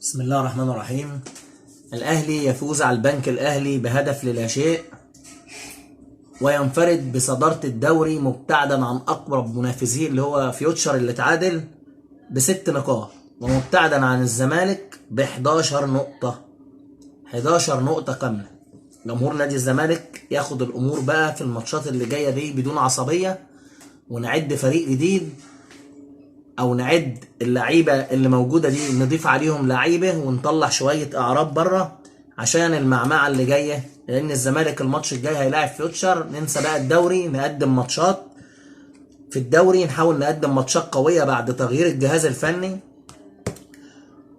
بسم الله الرحمن الرحيم. الأهلي يفوز على البنك الأهلي بهدف للا شيء وينفرد بصدارة الدوري مبتعدا عن أقرب منافسيه اللي هو فيوتشر اللي تعادل ب6 نقاط، ومبتعدا عن الزمالك ب11 نقطة، 11 نقطة كاملة. جمهور نادي الزمالك ياخد الأمور بقى في الماتشات اللي جاية دي بدون عصبية، ونعد فريق جديد او نعد اللعيبة اللي موجودة دي نضيف عليهم لعيبة ونطلع شوية اعراب بره عشان المعمعة اللي جاية، لان الزمالك الماتش الجاي هيلاعب فيوتشر. ننسى بقى الدوري، نقدم ماتشات في الدوري، نحاول نقدم ماتشات قوية بعد تغيير الجهاز الفني،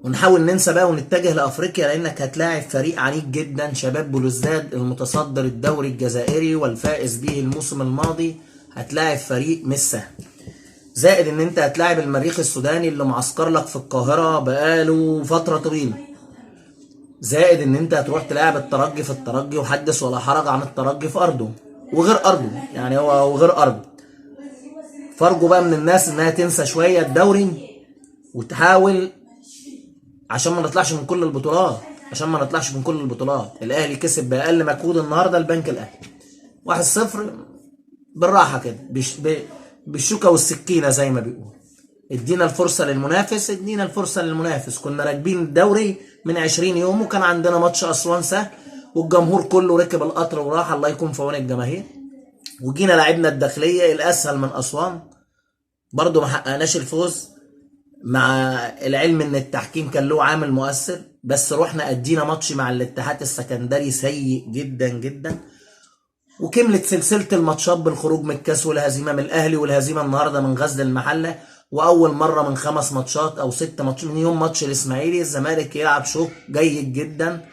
ونحاول ننسى بقى ونتجه لافريقيا، لانك هتلاعب فريق عنيد جدا، شباب بلوزداد المتصدر الدوري الجزائري والفائز به الموسم الماضي. هتلاعب فريق مش سهل، زائد ان انت هتلاعب المريخ السوداني اللي معسكر لك في القاهرة بقاله فترة طويلة، زائد ان انت هتروح تلاعب الترجي في الترجي، وحدث ولا حرج عن الترجي في ارضه وغير ارضه، يعني هو وغير ارضه. فارجو بقى من الناس انها تنسى شوية الدوري وتحاول عشان ما نطلعش من كل البطولات، عشان ما نطلعش من كل البطولات. الاهلي كسب باقل مجهود النهارده البنك الاهلي 1-0 بالراحة كده، بالشوكة والسكينة زي ما بيقول. ادينا الفرصة للمنافس، ادينا الفرصة للمنافس. كنا راكبين الدوري من 20 يوم وكان عندنا ماتش اسوان سهل والجمهور كله ركب القطر وراح، الله يكون في عون الجماهير. وجينا لعبنا الداخلية الاسهل من اسوان، برضو ما حققناش الفوز، مع العلم ان التحكيم كان له عامل مؤثر، بس رحنا ادينا ماتش مع الاتحاد السكندري سيء جدا جدا، وكملت سلسلة الماتشات بالخروج من الكاس والهزيمة من الأهلي والهزيمة النهاردة من غزل المحلة. وأول مرة من 5 ماتشات أو 6 ماتشات من يوم ماتش الإسماعيلي الزمالك يلعب شوط جيد جدا،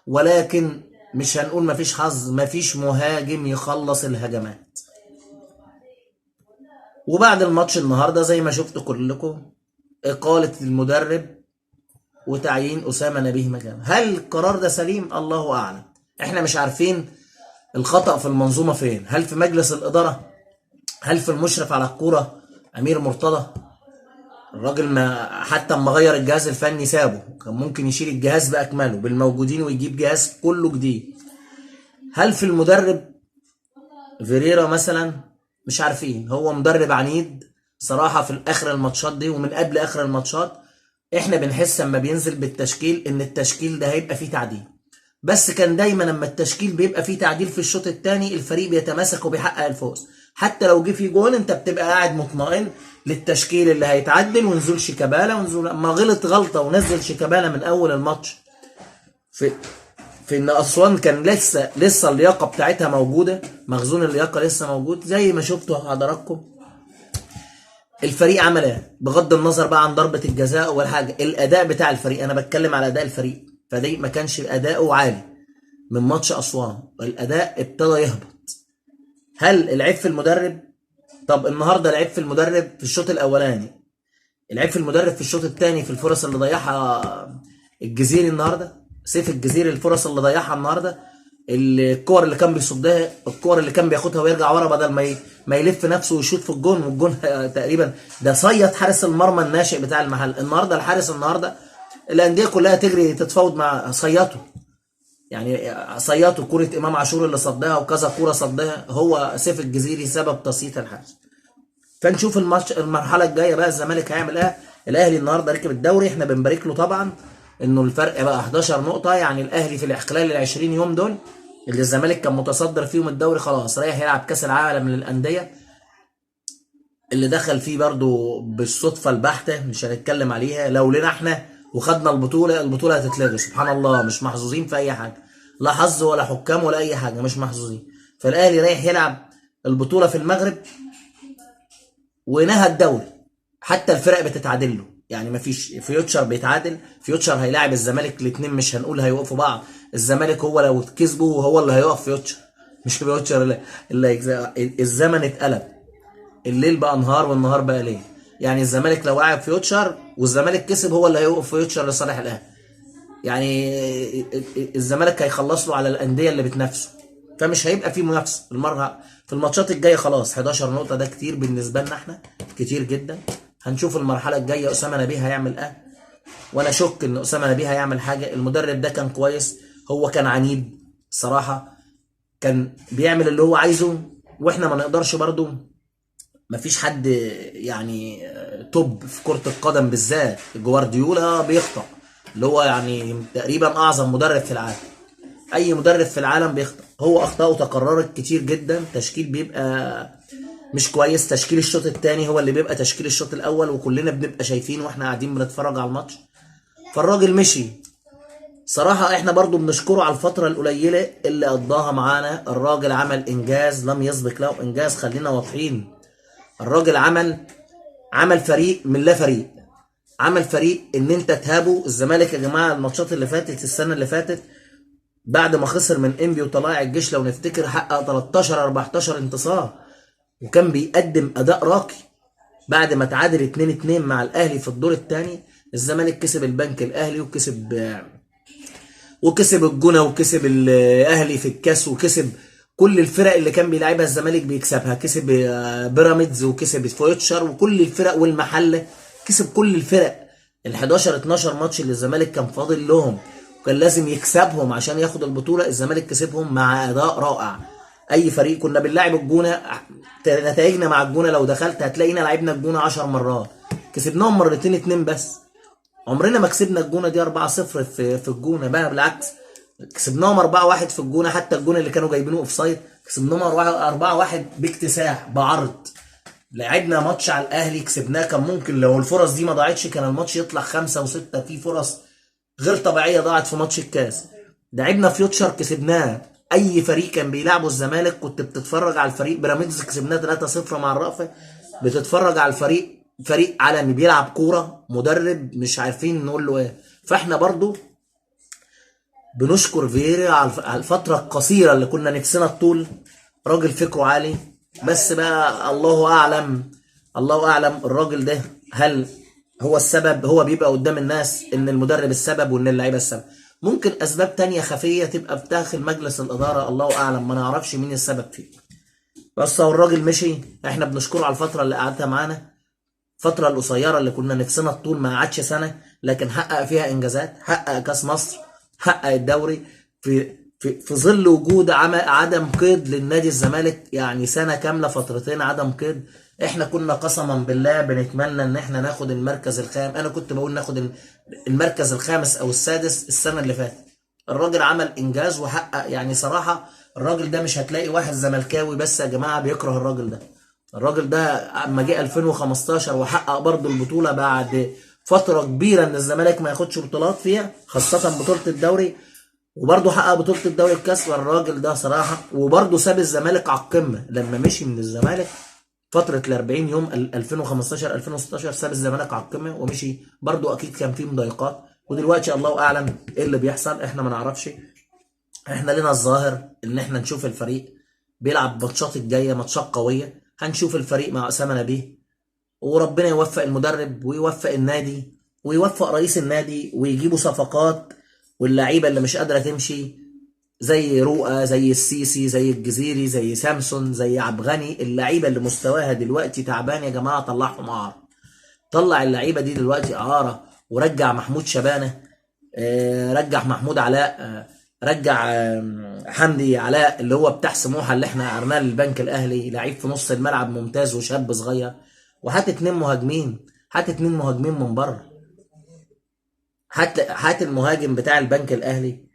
ولكن مش هنقول مفيش حظ، مفيش مهاجم يخلص الهجمات. وبعد الماتش النهاردة زي ما شفتوا كلكم إقالة المدرب وتعيين أسامة نبيه مكانه. هل القرار ده سليم؟ الله أعلم. احنا مش عارفين الخطأ في المنظومة فين، هل في مجلس الإدارة؟ هل في المشرف على الكورة أمير مرتضى؟ الراجل ما حتى اما غير الجهاز الفني سابه، كان ممكن يشيل الجهاز بأكمله بالموجودين ويجيب جهاز كله جديد. هل في المدرب فيريرا مثلا؟ مش عارفين. هو مدرب عنيد صراحة في آخر الماتشات دي ومن قبل آخر الماتشات، احنا بنحس اما بينزل بالتشكيل ان التشكيل ده هيبقى فيه تعديل، بس كان دايما لما التشكيل بيبقى فيه تعديل في الشوط الثاني الفريق بيتماسك وبيحقق الفوز، حتى لو جه فيه جون انت بتبقى قاعد مطمئن للتشكيل اللي هيتعدل ونزول شيكابالا ونزول. ما غلط غلطه ونزل شيكابالا من اول الماتش في ان اسوان كان لسه اللياقة بتاعتها موجودة، مخزون اللياقة لسه موجود زي ما شفتوا حضراتكم. الفريق عمل ايه بغض النظر بقى عن ضربه الجزاء ولا حاجة، الاداء بتاع الفريق، انا بتكلم على اداء الفريق، فدي ما كانش اداؤه عالي من ماتش اسوان، الاداء ابتدى يهبط. هل العيب في المدرب؟ طب النهارده العيب في المدرب في الشوط الاولاني، العيب في المدرب في الشوط الثاني في الفرص اللي ضيعها الجزيري النهارده، سيف الجزيري الفرص اللي ضيعها النهارده، الكور اللي كان بيصدها، الكور اللي كان بياخدها ويرجع ورا بدل ما يلف نفسه ويشوط في الجون، والجون تقريبا ده صيد حارس المرمى الناشئ بتاع المحل النهارده. الحارس النهارده الاندية كلها تجري تتفاوض مع صياته، يعني صياته كرة امام عاشور اللي صدها وكذا كرة صدها، هو سيف الجزيري سبب تصييت الحارس. فنشوف الماتش المرحلة الجاية بقى الزمالك هيعمل ايه. الاهلي النهارده ركب الدوري، احنا بنبارك له طبعا انه الفرق بقى 11 نقطة، يعني الاهلي في خلال ال 20 يوم دول اللي الزمالك كان متصدر فيهم الدوري خلاص رايح يلعب كاس العالم للاندية اللي دخل فيه برضو بالصدفة البحتة مش هنتكلم عليها، لو لنا احنا وخدنا البطولة، البطولة هتتلغي. سبحان الله مش محظوظين في اي حاجة، لا حظ ولا حكام ولا اي حاجة، مش محظوظين. فالاهلي رايح يلعب البطولة في المغرب ونهى الدوري، حتى الفرق بتتعادل له، يعني مفيش فيوتشر بيتعادل، فيوتشر هيلاعب الزمالك الاثنين مش هنقول هيوقفوا بعض، الزمالك هو لو كسبه هو اللي هيقف فيوتشر، مش فيوتشر اللي الزمن اتقلب، الليل بقى نهار والنهار بقى ليل. يعني الزمالك لو لعب فيوتشر والزمالك كسب هو اللي هيوقف فيوتشر لصالح الاهلي، يعني الزمالك هيخلص له على الاندية اللي بتنافسه، فمش هيبقى في منافسه المرة في الماتشات الجاية. خلاص 11 نقطة ده كتير بالنسبة لنا احنا، كتير جدا. هنشوف المرحلة الجاية اسامة نبيه هيعمل ايه. وانا اشك ان اسامة نبيه هيعمل حاجة. المدرب ده كان كويس، هو كان عنيد صراحة، كان بيعمل اللي هو عايزه، واحنا ما نقدرش برضو، ما فيش حد يعني توب في كرة القدم بالذات. جوارديولا بيخطأ، اللي هو يعني تقريبا اعظم مدرب في العالم، اي مدرب في العالم بيخطأ، هو اخطاؤه تكررت كتير جدا، تشكيل بيبقى مش كويس، تشكيل الشوط الثاني هو اللي بيبقى تشكيل الشوط الاول، وكلنا بنبقى شايفين واحنا قاعدين بنتفرج على الماتش. فالراجل مشي صراحة، احنا برضو بنشكره على الفترة القليلة اللي قضاها معانا. الراجل عمل انجاز لم يسبق له انجاز، خلينا واضحين. الراجل عمل فريق من لا فريق، عمل فريق ان انت تهابه. الزمالك يا جماعة الماتشات اللي فاتت السنة اللي فاتت بعد ما خسر من انبي وطلائع الجيش لو نفتكر، حقق 13 14 انتصار، وكان بيقدم اداء راقي. بعد ما تعادل 2-2 مع الاهلي في الدور الثاني، الزمالك كسب البنك الاهلي وكسب الجونه وكسب الاهلي في الكاس، وكسب كل الفرق اللي كان بيلعبها الزمالك بيكسبها، كسب بيراميدز وكسب فيوتشر وكل الفرق والمحله، كسب كل الفرق. ال 11 12 ماتش اللي الزمالك كان فاضل لهم وكان لازم يكسبهم عشان ياخد البطولة، الزمالك كسبهم مع اداء رائع. اي فريق كنا بنلعب الجونه، نتائجنا مع الجونه لو دخلت هتلاقينا لعبنا الجونه 10 مرات، كسبناهم مرتين 2 بس، عمرنا ما كسبنا الجونه دي 4-0 في الجونه بقى، بالعكس كسبناهم 4-1 في الجونه، حتى الجونه اللي كانوا جايبينه offside كسبناهم 4-1 باكتساح بعرض. لعبنا ماتش على الاهلي كسبناه، كان ممكن لو الفرص دي ما ضاعتش كان الماتش يطلع 5 و6، في فرص غير طبيعية ضاعت في ماتش الكاس. لعبنا فيوتشر كسبناه، اي فريق كان بيلعبه الزمالك كنت بتتفرج على الفريق. بيراميدز كسبناه 3-0 مع الرأفة، بتتفرج على الفريق، فريق عالمي بيلعب كورة، مدرب مش عارفين نقول له ايه. فاحنا برضو بنشكر فييرا على الفترة القصيرة اللي كنا نفسنا الطول، راجل فكرة عالي، بس بقى الله اعلم، الله اعلم الراجل ده هل هو السبب؟ هو بيبقى قدام الناس ان المدرب السبب وان اللعيبة السبب، ممكن اسباب تانية خفيه تبقى في داخل مجلس الادارة، الله اعلم، ما نعرفش مين السبب فيه. بس هو الراجل مشي، احنا بنشكره على الفترة اللي قعدها معانا، الفترة القصيرة اللي كنا نفسنا الطول، ما قعدش سنة لكن حقق فيها انجازات، حقق كاس مصر، حقق الدوري في في في ظل وجود عدم قيد للنادي الزمالك، يعني سنة كاملة فترتين عدم قيد. احنا كنا قسما بالله بنتمنى ان احنا ناخد المركز الخامس، انا كنت بقول ناخد المركز الخامس او السادس السنة اللي فاتت. الراجل عمل انجاز وحقق، يعني صراحة الراجل ده مش هتلاقي واحد زملكاوي بس يا جماعة بيكره الراجل ده. الراجل ده اما جه 2015 وحقق برضه البطولة بعد فترة كبيرة ان الزمالك ما ياخدش بطولات فيها، خاصة بطوله الدوري، وبرضه حقق بطوله الدوري الكاس. والراجل ده صراحة، وبرضه ساب الزمالك على القمه لما مشي من الزمالك فترة ال 40 يوم 2015 2016، ساب الزمالك على القمه ومشي، برضه اكيد كان فيه مضايقات، ودلوقتي الله اعلم ايه اللي بيحصل، احنا ما نعرفش. احنا لنا الظاهر ان احنا نشوف الفريق بيلعب ماتشات الجاية ماتشات قوية، هنشوف الفريق مع اسامة نبيه، وربنا يوفق المدرب ويوفق النادي ويوفق رئيس النادي، ويجيبوا صفقات، واللعيبة اللي مش قادرة تمشي زي رؤى، زي السيسي، زي الجزيري، زي سامسون، زي عبغني، اللعيبة اللي مستواها دلوقتي تعبان يا جماعة طلعهم اعاره، طلع اللعيبة دي دلوقتي اعاره، ورجع محمود شبانه، رجع محمود علاء، رجع حمدي علاء اللي هو بتاع سموحه اللي احنا قرناه للبنك الاهلي، لعيب في نص الملعب ممتاز وشاب صغير، وهات 2 مهاجمين، هات 2 مهاجمين من بره، هات المهاجم بتاع البنك الاهلي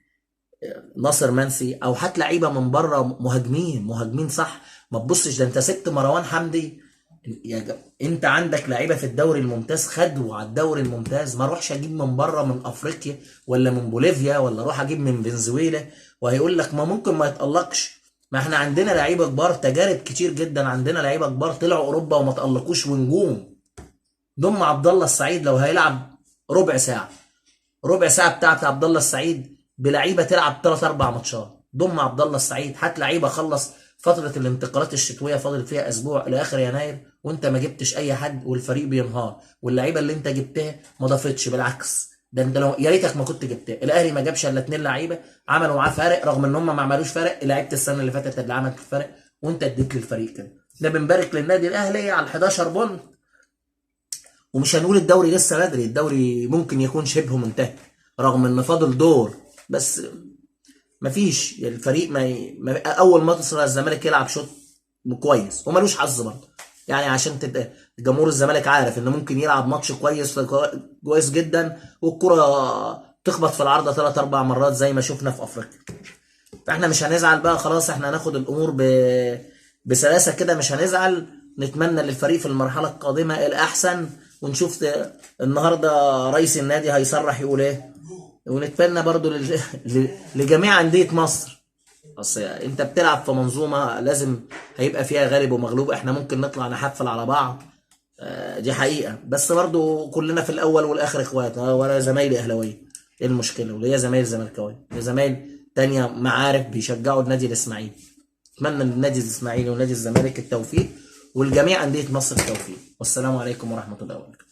ناصر منسي، او هات لعيبة من بره مهاجمين، مهاجمين صح. ما تبصش ده انت سبت مروان حمدي، انت عندك لعيبة في الدوري الممتاز خدوا على الدوري الممتاز، ما اروحش اجيب من بره من افريقيا ولا من بوليفيا ولا اروح اجيب من فنزويلا، وهيقول لك ما ممكن ما يتالقش. ما احنا عندنا لعيبة كبار، تجارب كتير جدا، عندنا لعيبة كبار طلعوا اوروبا وما تالقوش ونجوم. ضم عبد الله السعيد لو هيلعب ربع ساعة، ربع ساعة بتاعت عبد الله السعيد بلعيبه تلعب 3 4 ماتشات. ضم عبد الله السعيد، هات لعيبة خلص فترة الانتقالات الشتوية فاضل فيها اسبوع لاخر يناير، وانت ما جبتش اي حد والفريق بينهار، واللعيبة اللي انت جبتها ما ضافتش، بالعكس ده انت لو يا ريتك ما كنت جبتها. الاهلي ما جابش الا 2 لعيبة عملوا معاه فارق، رغم ان هم ما عملوش فارق، لعيبة السنة اللي فاتت اللي عملت الفارق، وانت اديت للفريق كده. ده بنبارك للنادي الاهلي على 11 بونت، ومش هنقول الدوري لسه بدري، الدوري ممكن يكون شبه منتهي رغم ان فاضل دور، بس مفيش الفريق ما اول ما تصل الزمالك يلعب شوط كويس وملوش حظ برضه، يعني عشان تبقى جمهور الزمالك عارف ان ممكن يلعب ماتش كويس كويس جدا والكرة تخبط في العارضة 3-4 مرات زي ما شفنا في افريقيا. فاحنا مش هنزعل بقى خلاص، احنا هناخد الامور بسلاسة كده، مش هنزعل. نتمنى للفريق في المرحلة القادمة الاحسن، ونشوف النهارده رئيس النادي هيصرح يقول ايه، ونتمنى برضو لجميع اندية مصر. اصل انت بتلعب في منظومة لازم هيبقى فيها غالب ومغلوب، احنا ممكن نطلع نحفل على بعض، دي حقيقة، بس برضو كلنا في الاول والاخر اخوات. وانا زمايلي اهلاويه، ايه المشكلة؟ وليا زمايل زملكاويه، ليا زمايل تانية معارف بيشجعوا النادي الاسماعيلي. اتمنى للنادي الاسماعيلي ونادي الزمالك التوفيق، والجميع اندية مصر التوفيق. والسلام عليكم ورحمة الله وبركاته.